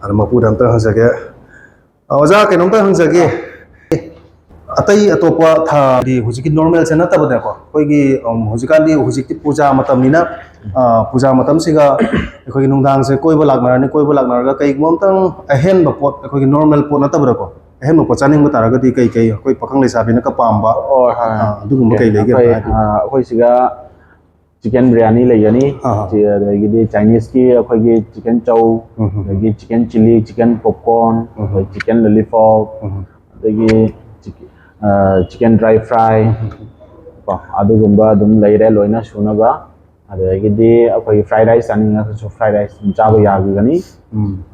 ꯑꯗꯣ ꯃꯄꯨꯗ ꯑꯝꯇ ꯍꯪꯖꯒꯦ꯫ ꯑ, ꯑꯣꯖꯥ, ꯀꯩꯅꯣꯝꯇ ꯍꯪꯖꯒꯦ꯫ ꯑꯇꯩ ꯑꯇꯣꯞꯄ ꯊꯥꯗꯤ ꯍꯧꯖꯤꯛꯀꯤ ꯅꯣꯔꯃꯦꯜꯁꯦ ꯅꯠꯇꯕꯗꯀꯣ, ꯑꯩꯈꯣꯏꯒꯤ, ꯎꯝ, ꯍꯧꯖꯤꯛꯀꯥꯟꯗꯤ ꯍꯧꯖꯤꯛꯇꯤ ꯄꯨꯖꯥ ꯃꯇꯝꯅꯤꯅ, ꯑ, ꯄꯨꯖꯥ ꯃꯇꯝꯁꯤꯒ ꯑꯩꯈꯣꯏꯒꯤ ꯅꯨꯡꯗꯥꯡꯁꯦ ꯀꯣꯏꯕ ꯂꯥꯛꯅꯔꯅꯤ꯫ ꯀꯣꯏꯕ ꯂꯥꯛꯅꯔꯒ ꯀꯩꯒꯨꯝꯕ ꯑꯝꯇꯪ ꯑꯍꯦꯟꯕ ꯄꯣꯠ, ꯑꯩꯈꯣꯏꯒꯤ ꯅꯣꯔꯃꯦꯜ ꯄꯣꯠ ꯅꯠꯇꯕꯗꯀꯣ, ꯑꯍꯦꯟꯕ ꯄꯣꯠ ꯆꯥꯅꯤꯡꯕ ꯇꯥꯔꯒꯗꯤ ꯀꯩ ꯀꯩ ꯑꯩꯈꯣꯏ ꯄꯥꯈꯪ ꯂꯩꯁꯥꯕꯤꯅꯒ ꯄꯥꯝꯕ, ꯑꯣ, ꯍꯣꯏ, ꯍꯣꯏ꯫ ꯑ, ꯑꯗꯨꯒꯨꯝꯕ ꯀꯩ ꯂꯩꯒꯦ ꯑꯝꯇ ꯑꯩꯈꯣꯏ, ꯍꯥꯏꯕꯤꯌꯨ꯫ ꯑ, ꯑꯩꯈꯣꯏ ꯁꯤꯗ ꯆꯤꯀꯟ ꯕꯤꯔꯌꯥꯅꯤ ꯂꯩꯒꯅꯤ꯫ ꯑꯥ, ꯑꯥ꯫ ꯆꯤ-, ꯑꯗꯒꯤꯗꯤ ꯆꯥꯏꯅꯤꯁꯀꯤ ꯑꯩꯈꯣꯏꯒꯤ ꯆꯤꯀꯟ ꯆꯧ, ꯎꯝ, ꯎꯝ, ꯎꯝ꯫ ꯑꯗꯒꯤ ꯆꯤꯀꯟ ꯆꯤꯂꯤ, ꯆꯤꯀꯟ ꯄꯣꯞꯀꯣꯔꯟ, ꯎꯝ, ꯎꯝ꯫ ꯑꯗꯒꯤ ꯆꯤꯀꯟ ꯂꯣꯂꯤꯄꯣꯞ, ꯎꯝ, ꯎꯝ꯫ ꯑꯗꯒꯤ ꯆꯤꯛ-, ꯑ, ꯆꯤꯀꯟ ꯗ꯭ꯔꯥꯏ ꯐ꯭ꯔꯥꯏ, ꯎꯝ, ꯎꯝ꯫ ꯀꯣ, ꯑꯗꯨꯒꯨꯝꯕ ꯑꯗꯨꯝ ꯂꯩꯔꯦ ꯂꯣꯏꯅ ꯁꯨꯅꯕ꯫ ꯑꯗꯨꯗꯒꯤꯗꯤ ꯑꯩꯈꯣꯏꯒꯤ ꯐ꯭ꯔꯥꯏ ꯔꯥꯏꯁ ꯆꯥꯅꯤꯡꯉꯒꯁꯨ ꯐ꯭ꯔꯥꯏ ꯔꯥꯏꯁ ꯑꯗꯨꯝ ꯆꯥꯕ ꯌꯥꯕꯤꯒꯅꯤ꯫ ꯎꯝ꯫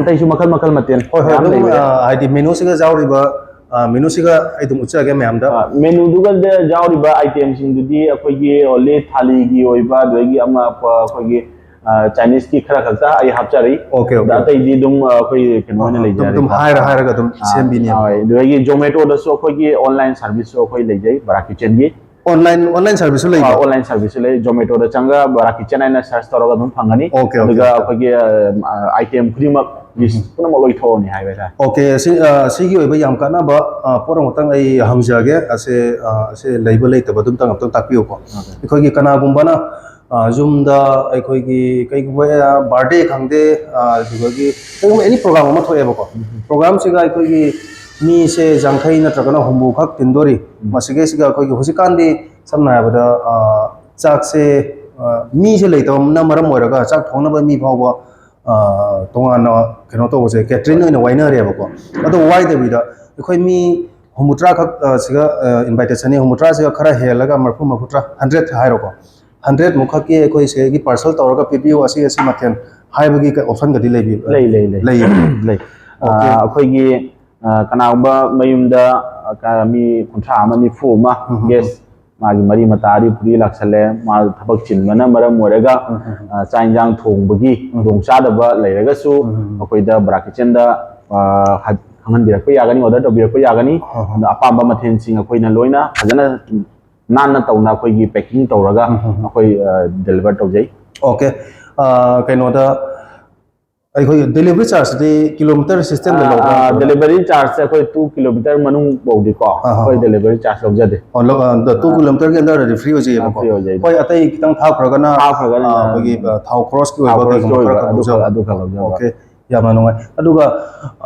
ꯑꯇꯩꯁꯨ ꯃꯈꯜ ꯃꯈꯜ ꯃꯊꯦꯜ ꯍꯣꯏ, ꯍꯣꯏ, ꯃꯌꯥꯝ ꯑꯗꯨꯝ, ꯂꯩꯕ ꯌꯥꯏ꯫ ꯑ, ꯍꯥꯏꯗꯤ ꯃꯦꯅꯨꯁꯤꯒ ꯌꯥꯎꯔꯤꯕ, ꯑ, ꯃꯦꯅꯨꯁꯤꯒ ꯑꯩ ꯑꯗꯨꯝ ꯎꯠꯆꯔꯒꯦ ꯃꯌꯥꯝꯗ꯫ ꯑ, ꯃꯦꯅꯨꯗꯨꯒꯗ ꯌꯥꯎꯔꯤꯕ ꯑꯥꯏꯇꯦꯝꯁꯤꯡꯗꯨꯗꯤ ꯑꯩꯈꯣꯏꯒꯤ ꯑꯣꯟꯂꯤ ꯊꯥꯂꯤꯒꯤ ꯑꯣꯏꯕ, ꯑꯗꯨꯗꯒꯤ ꯑꯃ, ꯑ, ꯑꯩꯈꯣꯏꯒꯤ, ꯑ, ꯆꯥꯏꯅꯤꯁꯀꯤ ꯈꯔ ꯈꯛꯇ ꯑꯩ ꯍꯥꯞꯆꯔꯤ꯫ ꯑꯣꯀꯦ, ꯑꯣꯀꯦ, ꯑꯗ ꯑꯣꯀꯦ꯫ ꯑꯇꯩꯗꯤ ꯑꯗꯨꯝ, ꯑ, ꯑꯩꯈꯣꯏ ꯀꯩꯅꯣ ꯑꯣꯏꯅ ꯑꯗꯨꯝ, ꯑꯗꯨꯝ ꯂꯩꯖꯔꯦꯀꯣ꯫ ꯍꯥꯏꯔ ꯍꯥꯏꯔꯒ ꯑꯗꯨꯝ ꯑ, ꯁꯦꯝꯕꯤꯅꯦꯕ꯫ ꯍꯣꯏ, ꯑꯗꯨꯗꯒꯤ ꯖꯣꯃꯦꯇꯣꯗꯁꯨ ꯑꯩꯈꯣꯏꯒꯤ ꯑꯣꯟꯂꯥꯏꯟ ꯁꯥꯔꯚꯤꯁꯁꯨ ꯑꯩꯈꯣꯏ ꯂꯩꯖꯩ, ꯕꯔꯥ ꯀꯤꯆꯟꯒꯤ꯫ ꯑꯣꯟꯂꯥꯏꯟ ꯑꯣꯟꯂꯥꯏꯟ ꯁꯥꯔꯚꯤꯁꯁꯨ ꯂꯩꯕ꯭ꯔꯥ? ꯑꯣꯟꯂꯥꯏꯟ ꯁꯥꯔꯚꯤꯁꯁꯨ ꯂꯩ꯫ ꯖꯣꯃꯦꯇꯣꯗ ꯆꯪꯉꯒ ꯕꯔꯥ ꯀꯤꯆꯟ ꯍꯥꯏꯅ ꯁꯔꯆ ꯇꯧꯔꯒ ꯑꯗꯨꯝ ꯐꯪꯒꯅꯤ꯫ ꯑꯣꯀꯦ, ꯑꯣꯀꯦ, ꯑꯗꯨꯒ ꯑꯣꯀꯦ꯫ ꯑꯩꯈꯣꯏꯒꯤ ꯑꯥꯏꯇꯦꯝ ꯈꯨꯗꯤꯡꯃꯛ ꯂꯤꯁ ꯄꯨꯝꯅꯃꯛ ꯂꯣꯏ ꯊꯣꯛꯑꯅꯤ ꯍꯥꯏꯕ ꯍꯥꯏꯇꯥꯔꯦ꯫ ꯑꯣꯀꯦ, ꯁꯤ, ꯑ, ꯁꯤꯒꯤ ꯑꯣꯏꯕ ꯌꯥꯝ ꯀꯥꯟꯅꯕ, ꯑ, ꯄꯣꯠ ꯑꯃꯇꯪ ꯑꯩ ꯍꯪꯖꯒꯦ꯫ ꯑꯁꯦ, ꯑ, ꯑꯁꯦ ꯂꯩꯕ ꯂꯩꯇꯕ ꯑꯗꯨꯝꯇꯪ ꯑꯝꯇꯪ ꯇꯥꯛꯄꯤꯌꯨꯀꯣ꯫ ꯑꯣꯀꯦ꯫ ꯑꯩꯈꯣꯏꯒꯤ ꯀꯅꯥꯒꯨꯝꯕꯅ, ꯑ, ꯌꯨꯝꯗ ꯑꯩꯈꯣꯏꯒꯤ ꯀꯩꯒꯨꯝꯕ, ꯑ, ꯕꯥꯔꯗꯦ ꯈꯪꯗꯦ, ꯑ, ꯑꯗꯨꯗꯒꯤ ꯀꯩꯒꯨꯝꯕ ꯑꯦꯅꯤ ꯄ꯭ꯔꯣꯒ꯭ꯔꯥꯝ ꯑꯃ ꯊꯣꯛꯑꯦꯕꯀꯣ꯫ ꯎꯝ꯫ ꯄ꯭ꯔꯣꯒ꯭ꯔꯥꯝꯁꯤꯒ ꯑꯩꯈꯣꯏꯒꯤ ꯃꯤꯁꯦ ꯌꯥꯡꯈꯩ ꯅꯠꯇ꯭ꯔꯒꯅ ꯍꯨꯝꯐꯨ ꯈꯛ ꯇꯤꯟꯗꯣꯔꯤ꯫ ꯎꯝ꯫ ꯃꯁꯤꯒꯩꯁꯤꯒ ꯑꯩꯈꯣꯏꯒꯤ ꯍꯧꯖꯤꯛꯀꯥꯟꯗꯤ ꯁꯝꯅ ꯍꯥꯏꯔꯕꯗ, ꯑ, ꯆꯥꯛꯁꯦ, ꯑ, ꯃꯤꯁꯦ ꯂꯩꯇꯕꯅ ꯃꯔꯝ ꯑꯣꯏꯔꯒ ꯆꯥꯛ ꯊꯣꯡꯅꯕ ꯃꯤ ꯐꯥꯎꯕ, ꯑ, ꯇꯣꯉꯥꯟꯅ ꯀꯩꯅꯣ ꯇꯧꯕꯁꯦ, ꯀꯦꯇꯔꯤꯡ ꯑꯣꯏꯅ ꯋꯥꯏꯅꯔꯦꯕꯀꯣ꯫ ꯑꯗꯣ ꯋꯥꯏꯗꯕꯤꯗ ꯑꯩꯈꯣꯏ ꯃꯤ ꯍꯨꯝꯐꯨꯇꯔꯥ ꯈꯛ, ꯑ, ꯁꯤꯒ, ꯑ, ꯏꯟꯚꯥꯏꯇꯦꯁꯟꯅꯤ, ꯍꯨꯝꯐꯨꯇꯔꯥ ꯁꯤꯒ ꯈꯔ ꯍꯦꯜꯂꯒ ꯃꯔꯐꯨ, ꯃꯔꯐꯨꯇꯔꯥ, ꯍꯟꯗ꯭ꯔꯦꯠ ꯍꯥꯏꯔꯣꯀꯣ, ꯍꯟꯗ꯭ꯔꯦꯠ ꯃꯨꯛ ꯈꯛꯀꯤ ꯑꯩꯈꯣꯏ ꯁꯤꯗꯒꯤ ꯄꯥꯔꯁꯦꯜ ꯇꯧꯔꯒ ꯄꯤꯕꯤꯌꯨ, ꯑꯁꯤ ꯑꯁꯤ ꯃꯊꯦꯜ ꯍꯥꯏꯕꯒꯤ ꯑꯣꯞꯁꯟꯒꯗꯤ ꯂꯩꯕꯤꯕ꯭ꯔꯥ? ꯂꯩ, ꯂꯩ, ꯂꯩ꯫ ꯂꯩꯌꯦ꯫ ꯂꯩ꯫ ꯑꯣꯀꯦ꯫ ꯑ, ꯑꯩꯈꯣꯏꯒꯤ, ꯑ, ꯀꯅꯥꯒꯨꯝꯕ ꯃꯌꯨꯝꯗ, ꯑ, ꯀ-, ꯃꯤ ꯀꯨꯟꯊ꯭ꯔꯥ ꯑꯃ, ꯅꯤꯐꯨ ꯑꯃ ꯎꯝ, ꯎꯝ, ꯒꯦꯁ, ꯃꯥꯒꯤ ꯃꯔꯤ ꯃꯇꯥ ꯑꯔꯤ ꯐꯨꯔꯤ ꯂꯥꯛꯁꯜꯂꯦ, ꯃꯥ ꯊꯕꯛ ꯆꯤꯟꯕꯅ ꯃꯔꯝ ꯑꯣꯏꯔꯒ, ꯎꯝ, ꯎꯝ, ꯎꯝ꯫ ꯑ, ꯆꯥꯛ ꯏꯟꯁꯥꯡ ꯊꯣꯡꯕꯒꯤ ꯎꯝ꯫ ꯈꯨꯗꯣꯡꯆꯥꯗꯕ ꯂꯩꯔꯒꯁꯨ ꯎꯝ, ꯎꯝ, ꯎꯝ꯫ ꯑꯩꯈꯣꯏꯗ ꯕꯔꯥ ꯀꯤꯆꯟꯗ, ꯑ, ꯍꯥꯏ-, ꯈꯪꯍꯟꯕꯤꯔꯛꯄ ꯌꯥꯒꯅꯤ, ꯑꯣꯔꯗꯔ ꯇꯧꯕꯤꯔꯛꯄ ꯌꯥꯒꯅꯤ꯫ ꯍꯣꯏ, ꯍꯣꯏ꯫ ꯑꯗꯣ ꯑꯄꯥꯝꯕ ꯃꯊꯦꯜꯁꯤꯡ ꯑꯩꯈꯣꯏꯅ ꯂꯣꯏꯅ ꯐꯖꯅ ꯅꯥꯟꯅ ꯇꯧꯅ ꯑꯩꯈꯣꯏꯒꯤ ꯄꯦꯀꯤꯡ ꯇꯧꯔꯒ ꯎꯝ, ꯎꯝ, ꯎꯝ꯫ ꯑꯩꯈꯣꯏ, ꯑ, ꯗꯦꯂꯤꯚꯔ ꯇꯧꯖꯩ꯫ ꯑꯣꯀꯦ꯫ ꯑ, ꯀꯩꯅꯣꯗ, ꯑꯩꯈꯣꯏ ꯗꯦꯂꯤꯚꯔꯤ ꯆꯥꯔꯖꯁꯤꯗꯤ ꯀꯤꯂꯣꯃꯤꯇꯔ ꯁꯤꯁꯇꯦꯝꯗ ꯑ, ꯂꯧꯕ꯭ꯔꯥ ꯑ, ꯅꯠꯇ꯭ꯔꯒꯅ? ꯗꯦꯂꯤꯚꯔꯤ ꯆꯥꯔꯖꯁꯦ ꯑꯩꯈꯣꯏ ꯇꯨ ꯀꯤꯂꯣꯃꯤꯇꯔ ꯃꯅꯨꯡ ꯐꯥꯎꯗꯤꯀꯣ, ꯑꯥ, ꯑꯥ, ꯑꯩꯈꯣꯏ ꯑꯥ꯫ ꯗꯦꯂꯤꯚꯔꯤ ꯆꯥꯔꯖ ꯂꯧꯖꯗꯦ꯫ ꯑꯣ, ꯂꯧ-, ꯑ, ꯗ-, ꯇꯨ ꯀꯤꯂꯣꯃꯤꯇꯔꯒꯤ ꯑꯟꯗꯔꯗꯗꯤ ꯐ꯭ꯔꯤ ꯑꯣꯏꯖꯩꯌꯦꯕꯀꯣ꯫ ꯑꯥ, ꯐ꯭ꯔꯤ ꯑꯣꯏꯖꯩ꯫ ꯍꯣꯏ, ꯑꯇꯩ ꯈꯤꯇꯪ ꯊꯥꯞꯈ꯭ꯔꯒꯅ, ꯊꯥꯞꯈ꯭ꯔꯒꯅ, ꯑ, ꯑꯩꯈꯣꯏꯒꯤ, ꯑ, ꯊꯥꯎ ꯈꯣꯔꯁꯀꯤ ꯊꯥꯎ ꯑꯣꯏꯕ ꯈꯣꯔꯁꯀꯤ ꯀꯩꯒꯨꯝꯕ ꯑꯣꯏꯕ ꯈꯔ ꯈꯛ ꯑꯗꯨ ꯈꯛ, ꯂꯧꯖꯕ꯫ ꯑꯗꯨ ꯈꯛ ꯂꯧꯖꯕ꯫ ꯑꯣꯀꯦ꯫ ꯌꯥꯝꯅ ꯅꯨꯡꯉꯥꯏ꯫ ꯑꯗꯨꯒ,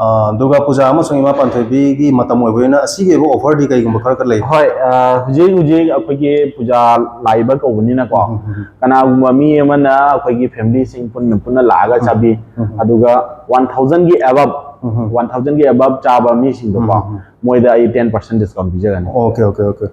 ꯑ, ꯗꯨꯔꯒꯥ ꯄꯨꯖꯥ ꯑꯃꯁꯨꯡ ꯏꯃꯥ ꯄꯥꯟꯊꯣꯏꯕꯤꯒꯤ ꯃꯇꯝ ꯑꯣꯏꯕꯅꯤꯅ ꯑꯁꯤꯒꯤ ꯑꯣꯏꯕ ꯑꯣꯐꯔꯗꯤ ꯀꯩꯒꯨꯝꯕ ꯈꯔ ꯈꯔ ꯂꯩꯕ꯭ꯔꯥ? ꯍꯣꯏ, ꯑ, ꯍꯧꯖꯤꯛ ꯍꯧꯖꯤꯛ ꯑꯩꯈꯣꯏꯒꯤ ꯄꯨꯖꯥ ꯂꯥꯛꯏꯕ ꯀꯧꯕꯅꯤꯅꯀꯣ, ꯎꯝ, ꯎꯝ, ꯎꯝ꯫ ꯀꯅꯥꯒꯨꯝꯕ ꯃꯤ ꯑꯃꯅ ꯑꯩꯈꯣꯏꯒꯤ ꯐꯦꯃꯤꯂꯤꯁꯤꯡ ꯄꯨꯟꯅ ꯄꯨꯟꯅ ꯂꯥꯛꯑꯒ ꯎꯝ, ꯆꯥꯕꯤ, ꯎꯝ, ꯎꯝ꯫ ꯑꯗꯨꯒ ꯋꯥꯟ ꯊꯥꯎꯖꯟꯒꯤ ꯑꯕꯞ, ꯎꯝ, ꯎꯝ꯫ ꯋꯥꯟ ꯊꯥꯎꯖꯟꯒꯤ ꯑꯕꯞ ꯆꯥꯕ ꯃꯤꯁꯤꯡꯗꯣꯀꯣ, ꯎꯝ, ꯎꯝ, ꯎꯝ꯫ ꯃꯣꯏꯗ ꯑꯩ ꯇꯦꯟ ꯄꯥꯔꯁꯦꯟ ꯗꯤꯁꯀꯥꯎꯟ ꯄꯤꯖꯒꯅꯤ꯫ Okay, okay, okay.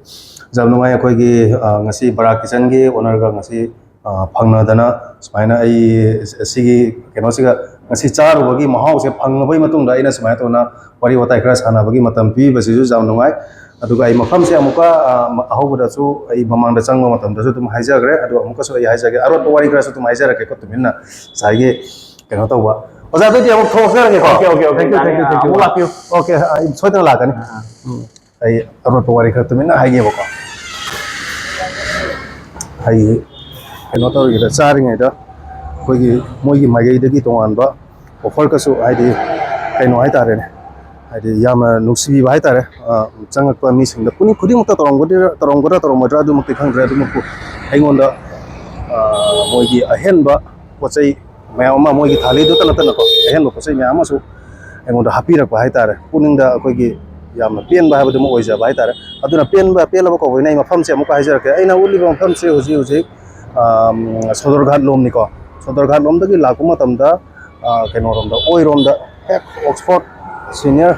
ꯌꯥꯝ ꯅꯨꯡꯉꯥꯏ꯫ ꯑꯩꯈꯣꯏꯒꯤ, ꯑ, ꯉꯁꯤ ꯕꯔꯥ ꯀꯤꯆꯟꯒꯤ ꯑꯣꯅꯔꯒ ꯉꯁꯤ, ꯑ, ꯐꯪꯅꯗꯅ ꯁꯨꯃꯥꯏꯅ ꯑꯩ ꯁꯤꯒꯤ ꯀꯩꯅꯣꯁꯤꯒ ꯉꯁꯤ ꯆꯥꯔꯨꯕꯒꯤ ꯃꯍꯥꯎꯁꯦ ꯐꯪꯉꯕꯒꯤ ꯃꯇꯨꯡꯗ ꯑꯩꯅ ꯁꯨꯃꯥꯏꯅ ꯇꯧꯅ ꯋꯥꯔꯤ ꯋꯥꯇꯥꯏ ꯈꯔ ꯁꯥꯟꯅꯕꯒꯤ ꯃꯇꯝ ꯄꯤꯕꯁꯤꯁꯨ ꯌꯥꯝ ꯅꯨꯡꯉꯥꯏ꯫ ꯑꯗꯨꯒ ꯑꯩ ꯃꯐꯝꯁꯦ ꯑꯃꯨꯛꯀ, ꯑ, ꯑꯍꯧꯕꯗꯁꯨ ꯑꯩ ꯃꯃꯥꯡꯗ ꯆꯪꯕ ꯃꯇꯝꯗꯁꯨ ꯑꯗꯨꯝ ꯍꯥꯏꯖꯈ꯭ꯔꯦ, ꯑꯗꯨ ꯑꯃꯨꯛꯀꯁꯨ ꯑꯩ ꯍꯥꯏꯖꯒꯦ, ꯑꯔꯣꯠꯄ ꯋꯥꯔꯤ ꯈꯔꯁꯨ ꯑꯗꯨꯝ ꯍꯥꯏꯖꯔꯛꯀꯦꯀꯣ ꯇꯨꯃꯤꯟꯅ꯫ ꯉꯁꯥꯏꯒꯤ ꯀꯩꯅꯣ ꯇꯧꯕ꯫ ꯑꯣꯖꯥ, ꯑꯗꯨꯗꯤ ꯑꯃꯨꯛ ꯊꯣꯛꯆꯔꯒꯦꯀꯣ꯫ Okay, okay, okay, Thank you, ꯌꯥꯅꯤ, thank you, thank you꯫ ꯑꯃꯨꯛ ꯂꯥꯛꯄꯤꯌꯨ꯫ ꯑꯣꯀꯦ, ꯑꯩ ꯁꯣꯏꯗꯅ ꯂꯥꯛꯀꯅꯤ꯫ ꯑꯥ, ꯑꯥ꯫ ꯎꯝ꯫ ꯑꯩ ꯑꯔꯣꯠꯄ ꯋꯥꯔꯤ ꯈꯔ ꯇꯨꯃꯤꯟꯅ ꯍꯥꯏꯒꯦꯕꯀꯣ꯫ ꯑꯩ ꯀꯩꯅꯣ ꯇꯧꯔꯤꯉꯩꯗ, ꯆꯥꯔꯤꯉꯩꯗ ꯑꯩꯈꯣꯏꯒꯤ ꯃꯣꯏꯒꯤ ꯃꯥꯏꯀꯩꯗꯒꯤ ꯇꯣꯉꯥꯟꯕ ꯑꯣꯐꯔꯒꯁꯨ, ꯍꯥꯏꯗꯤ ꯀꯩꯅꯣ ꯍꯥꯏꯇꯥꯔꯦꯅꯦ, ꯍꯥꯏꯗꯤ ꯌꯥꯝꯅ ꯅꯨꯡꯁꯤꯕꯤꯕ ꯍꯥꯏꯇꯥꯔꯦ꯫ ꯑ, ꯆꯪꯉꯛꯄ ꯃꯤꯁꯤꯡꯗ ꯄꯨꯛꯅꯤꯡ ꯈꯨꯗꯤꯡꯃꯛꯇ ꯇꯧꯔꯝꯒꯗ꯭ꯔꯥ, ꯇꯧꯔꯝꯒꯗ꯭ꯔꯥ ꯇꯧꯔꯝꯃꯣꯏꯗ꯭ꯔꯥ ꯑꯗꯨꯃꯛꯇꯤ ꯈꯪꯗ꯭ꯔꯦ꯫ ꯑꯗꯨꯃꯛꯄꯨ ꯑꯩꯉꯣꯟꯗ, ꯑ, ꯃꯣꯏꯒꯤ ꯑꯍꯦꯟꯕ ꯄꯣꯠ ꯆꯩ ꯃꯌꯥꯝ ꯑꯃ, ꯃꯣꯏꯒꯤ ꯊꯥꯂꯤꯗꯨꯇ ꯅꯠꯇꯅꯀꯣ, ꯑꯍꯦꯟꯕ ꯄꯣꯠ ꯆꯩ ꯃꯌꯥꯝ ꯑꯃꯁꯨ ꯑꯩꯉꯣꯟꯗ ꯍꯥꯞꯄꯤꯔꯛꯄ ꯍꯥꯏꯇꯥꯔꯦ꯫ ꯄꯨꯛꯅꯤꯡꯗ ꯑꯩꯈꯣꯏꯒꯤ ꯌꯥꯝꯅ ꯄꯦꯟꯕ ꯍꯥꯏꯕꯗꯨꯃ ꯑꯣꯏꯖꯕ ꯍꯥꯏꯇꯥꯔꯦ꯫ ꯑꯗꯨꯅ ꯄꯦꯟꯕ, ꯄꯦꯜꯂꯕ ꯀꯧꯕꯅꯤꯅ ꯑꯩ ꯃꯐꯝꯁꯦ ꯑꯃꯨꯛꯀ ꯍꯥꯏꯖꯔꯛꯀꯦ꯫ ꯑꯩꯅ ꯎꯠꯂꯤꯕ ꯃꯐꯝꯁꯦ ꯍꯧꯖꯤꯛ ꯍꯧꯖꯤꯛ, ꯑꯝ, ꯁꯣꯗꯔꯒꯥꯠ ꯂꯣꯝꯅꯤꯀꯣ꯫ ꯁꯣꯗꯔꯒꯥꯠ ꯂꯣꯝꯗꯒꯤ ꯂꯥꯛꯄ ꯃꯇꯝꯗ, ꯑ, ꯀꯩꯅꯣꯔꯣꯝꯗ, ꯑꯣꯏꯔꯣꯝꯗ, ꯍꯦꯛ ꯑꯣꯛꯁꯐꯣꯔꯠ ꯁꯤꯅꯤꯌꯔ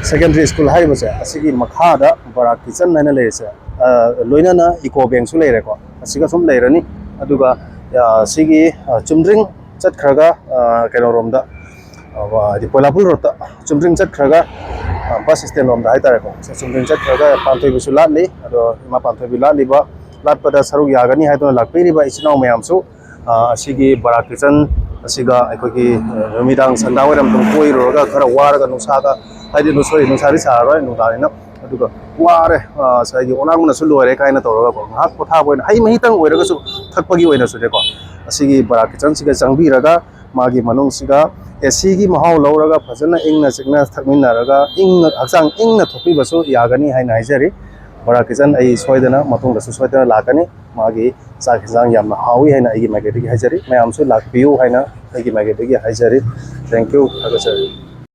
ꯁꯦꯀꯦꯟꯗꯔꯤ ꯁ꯭ꯀꯨꯜ ꯍꯥꯏꯔꯤꯕꯁꯦ, ꯑꯁꯤꯒꯤ ꯃꯈꯥꯗ ꯕꯔꯥꯛ ꯀꯤꯆꯟ ꯍꯥꯏꯅ ꯂꯩꯔꯤꯁꯦ, ꯑ, ꯂꯣꯏꯅꯅ ꯏꯀꯣ ꯕꯦꯡꯁꯨ ꯂꯩꯔꯦꯀꯣ, ꯑꯁꯤꯒ ꯁꯨꯝ ꯂꯩꯔꯅꯤ꯫ ꯑꯗꯨꯒ, ꯑ, ꯁꯤꯒꯤ, ꯑ, ꯆꯨꯝꯗ꯭ꯔꯤꯡ ꯆꯠꯈ꯭ꯔꯒ, ꯑ, ꯀꯩꯅꯣꯔꯣꯝꯗ, ꯑ, ꯍꯥꯏꯗꯤ ꯄꯣꯏꯂꯥꯄꯨꯜ ꯔꯣꯗꯇ ꯆꯨꯝꯗ꯭ꯔꯤꯡ ꯆꯠꯈ꯭ꯔꯒ, ꯑ, ꯕꯁ ꯁ꯭ꯇꯦꯟ ꯂꯣꯝꯗ ꯍꯥꯏꯇꯥꯔꯦꯀꯣ, ꯁꯤ ꯆꯨꯝꯗ꯭ꯔꯤꯡ ꯆꯠꯈ꯭ꯔꯒ ꯄꯥꯟꯊꯣꯏꯕꯤꯁꯨ ꯂꯥꯠꯂꯤ꯫ ꯑꯗꯣ ꯏꯃꯥ ꯄꯥꯟꯊꯣꯏꯕꯤ ꯂꯥꯠꯂꯤꯕ, ꯂꯥꯠꯄꯗ ꯁꯔꯨꯛ ꯌꯥꯒꯅꯤ ꯍꯥꯏꯗꯨꯅ ꯂꯥꯛꯄꯤꯔꯤꯕ ꯏꯆꯤꯟ ꯏꯅꯥꯎ ꯃꯌꯥꯝꯁꯨ, ꯑ, ꯑꯁꯤꯒꯤ ꯕꯔꯥꯛ ꯀꯤꯆꯟ ꯑꯁꯤꯒ ꯑꯩꯈꯣꯏꯒꯤ, ꯑ, ꯅꯨꯃꯤꯗꯥꯡ ꯁꯟꯗꯥ ꯋꯥꯏꯔꯝ ꯑꯗꯨꯝ ꯀꯣꯏꯔꯨꯔꯒ, ꯈꯔ ꯋꯥꯔꯒ, ꯅꯨꯡꯁꯥꯒ, ꯍꯥꯏꯗꯤ, ꯅꯨ-, ꯁꯣꯔꯤ, ꯅꯨꯡꯁꯥꯗꯤ ꯁꯥꯔꯔꯣꯏ ꯅꯨꯡꯗꯥꯡꯅꯤꯅ, ꯑꯗꯨꯒ ꯋꯥꯔꯦ, ꯑ, ꯉꯁꯥꯏꯒꯤ ꯑꯣꯂꯥꯡꯕꯅꯁꯨ ꯂꯣꯏꯔꯦ ꯀꯥꯏꯅ ꯇꯧꯔꯒꯀꯣ, ꯉꯥꯏꯍꯥꯛ ꯄꯣꯊꯥꯕ ꯑꯣꯏꯅ ꯍꯩ ꯃꯍꯤꯇꯪ ꯑꯣꯏꯔꯒꯁꯨ ꯊꯛꯄꯒꯤ ꯑꯣꯏꯅꯁꯨꯅꯦꯀꯣ, ꯑꯁꯤꯒꯤ ꯕꯔꯥꯛ ꯀꯤꯆꯟꯁꯤꯒ ꯆꯪꯕꯤꯔꯒ, ꯃꯥꯒꯤ ꯃꯅꯨꯡꯁꯤꯒ ꯑꯦ ꯁꯤꯒꯤ ꯃꯍꯥꯎ ꯂꯧꯔꯒ, ꯐꯖꯅ ꯏꯪꯅ ꯆꯤꯛꯅ ꯊꯛꯃꯤꯟꯅꯔꯒ, ꯏꯪꯅ, ꯍꯛꯆꯥꯡ ꯏꯪꯅ ꯊꯣꯛꯄꯤꯕꯁꯨ ꯌꯥꯒꯅꯤ ꯍꯥꯏꯅ ꯍꯥꯏꯖꯔꯤ꯫ ꯕꯔꯥꯛ ꯀꯤꯆꯟ ꯑꯩ ꯁꯣꯏꯗꯅ, ꯃꯇꯨꯡꯗꯁꯨ ꯁꯣꯏꯗꯅ ꯂꯥꯛꯀꯅꯤ꯫ ꯃꯥꯒꯤ ꯆꯥꯛ ꯍꯦꯟꯖꯥꯡ ꯌꯥꯝꯅ ꯍꯥꯎꯏ ꯍꯥꯏꯅ ꯑꯩꯒꯤ ꯃꯥꯏꯀꯩꯗꯒꯤ ꯍꯥꯏꯖꯔꯤ꯫ ꯃꯌꯥꯝꯁꯨ ꯂꯥꯛꯄꯤꯌꯨ ꯍꯥꯏꯅ ꯑꯩꯒꯤ ꯃꯥꯏꯀꯩꯗꯒꯤ ꯍꯥꯏꯖꯔꯤ꯫ Thank you꯫ ꯊꯥꯒꯠꯆꯔꯤ꯫